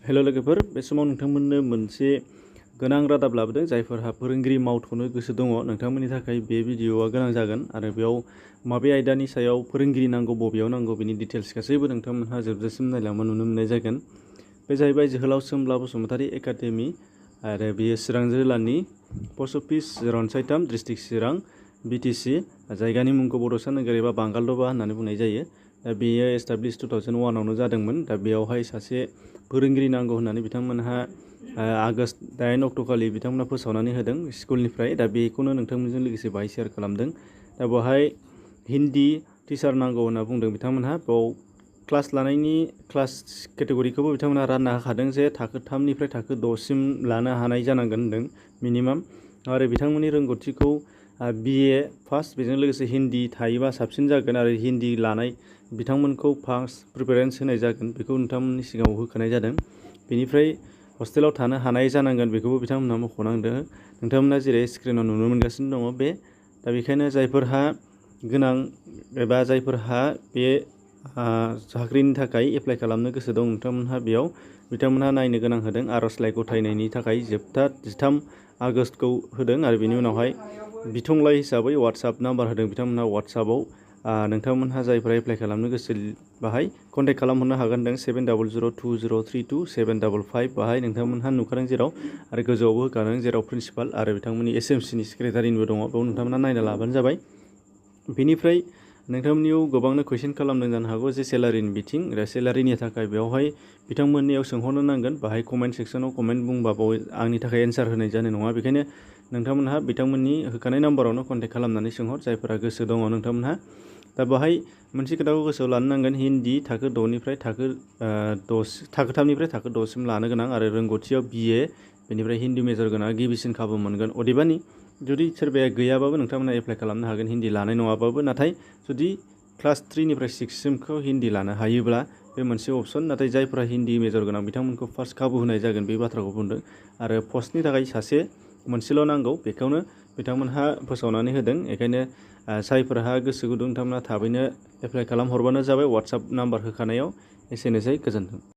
हेल' लोगोफोर, बे समाव नोंथांमोननो मोनसे गोनां रादाब लाबोदों। जायफोरहा फोरोंगिरि मावथ'नो गोसो दङ, नोंथांमोननि थाखाय बे भिडिअआ गोनां जागोन आरो बेयाव माबे आयदानि सायाव फोरोंगिरि नांगौ, बबेयाव नांगौ, बेनि डिटेल्स गासैबो नोंथांमोनहा जोबजासिम नायलांबा नुनो मोननाय जागोन। बे जाहैबाय जोहोलाव सोमब्ला बसुमतारी एकाडेमि आरो बेयो चिरां जिल्लानि पस्ट अफिस रनसायथाम, डिस्ट्रिक्ट चिरां, बिटिसि। जायगानि मुंखौ बड'सा नोगोर एबा बांगालदबा होननानै बुंनाय जायो। दा बेयो एस्टाब्लिश 2001आवनो जादोंमोन। दा बेयावहाय सासे फोरोंगिरि नांगौ होननानै बिथांमोनहा आगष्ट 8 अक्ट'खालि बिथांमोनहा फोसावनानै होदों स्कुलनिफ्राय। दा बेखौनो नोंथांमोनजों लोगोसे बाहाय शेयार खालामदों। दा बेवहाय हिन्दी टिचार नांगौ होनना बुंदों बिथांमोनहा। बेयाव क्लास लानायनि क्लास केटेगरिखौबो बिथांमोनहा रानना होखादों जे थाखो 3निफ्राय थाखो 6सिम लानो हानाय जानांगोन होनदों मिनिमाम। आरो बिथांमोननि रोंगौथिखौ BA पास, बेजों लोगोसे हिन्दी थायोबा साबसिन जागोन आरो हिन्दी लानाय बिथांमोनखौ फार्स्ट प्रिफारेन्स होनाय जागोन, बेखौ नोंथांमोननि सिगाङाव होखानाय जादों। बेनिफ्राय हस्टेलाव थानो हानाय जानांगोन, बेखौबो बिथांमोनहा मख'नांदों। नोंथांमोना जेरै स्क्रिनाव नुनो मोनगासिनो दङ बे। दा बेखायनो जायफोरहा गोनां एबा जायफोरहा बे साख्रिनि थाखाय एप्लाइ खालामनो गोसो दं, नोंथांमोनहा बेयाव बिथांमोनहा नायनो गोनां होदों। आर'जलाइ गथायनायनि थाखाय जोबथा 13 आगष्टखौ होदों आरो बेनि उनावहाय बिथंलाइ हिसाबै वाट्सएप नाम्बार होदों। बिथांमोनहा वाट्सएपआव नोंथांमोनहा जायफोरा एप्लाइ खालामनो गोसो बाहाय कन्टेक्ट खालामहरनो हागोन होनदों। 7002032755 बाहाय नोंथांमोनहा नुखादों जेराव, आरो गोजौआवबो होखादों जेराव प्रिन्सिपाल आरो बिथांमोननि SMCनि सेक्रेटारिनिबो दङ। बेयाव नोंथांमोनहा नायना लाबानो जाबाय। बेनिफ्राय नोंथांमोननियाव गोबांनो कुइसन खालामदों जानो हागौ जे सेलारिनि बिथिं। सेलारिनि थाखाय बेवहाय बिथांमोननियाव सोंहरनो नांगोन। बाहाय कमेन्ट सेक्सनाव कमेन्ट बुंबा बाव आंनि थाखाय एन्सार होनाय जानाय नङा। बेखायनो नोंथांमोनहा बिथांमोननि होखानाय नाम्बारावनो कन्टेक्ट खालामनानै सोंहर, जायफोरा गोसो दङ नोंथांमोनहा। दा बाहाय मोनसे खोथाखौ गोसोआव लानो नांगोन, हिन्दी थाखो 3निफ्राय थाखो 6सिम लानो गोनां आरो रोंगौथियाव BA, बेनिफ्राय हिन्दी मेजर गोनां गिबिसिन खाबु मोनगोन। अदेबानि जुदि सोरबाया गैयाबाबो नोंथांमोनहा एप्लाइ खालामनो हागोन हिन्दी लानाय नङाबाबो। नाथाय जुदि क्लास 3निफ्राय 6सिमखौ हिन्दी लानो हायोब्ला बे मोनसे अपसन। नाथाय जायफोरा हिन्दी मेजर गोनां बिथांमोनखौ फार्स्ट खाबु होनाय जागोन, बे बाथ्राखौ बुंदों। आरो पस्टनि थाखाय मोनसेल' नांगौ, बेखौनो बिथांमोनहा फोसावनानै होदों। बेखायनो जायफोरहा गोसो गुदुं बिथांमोनहा थाबैनो एप्लाइ खालामहरबानो जाबाय वाट्सएप नाम्बार होखानायाव। एसेनोसै, गोजोन्थों।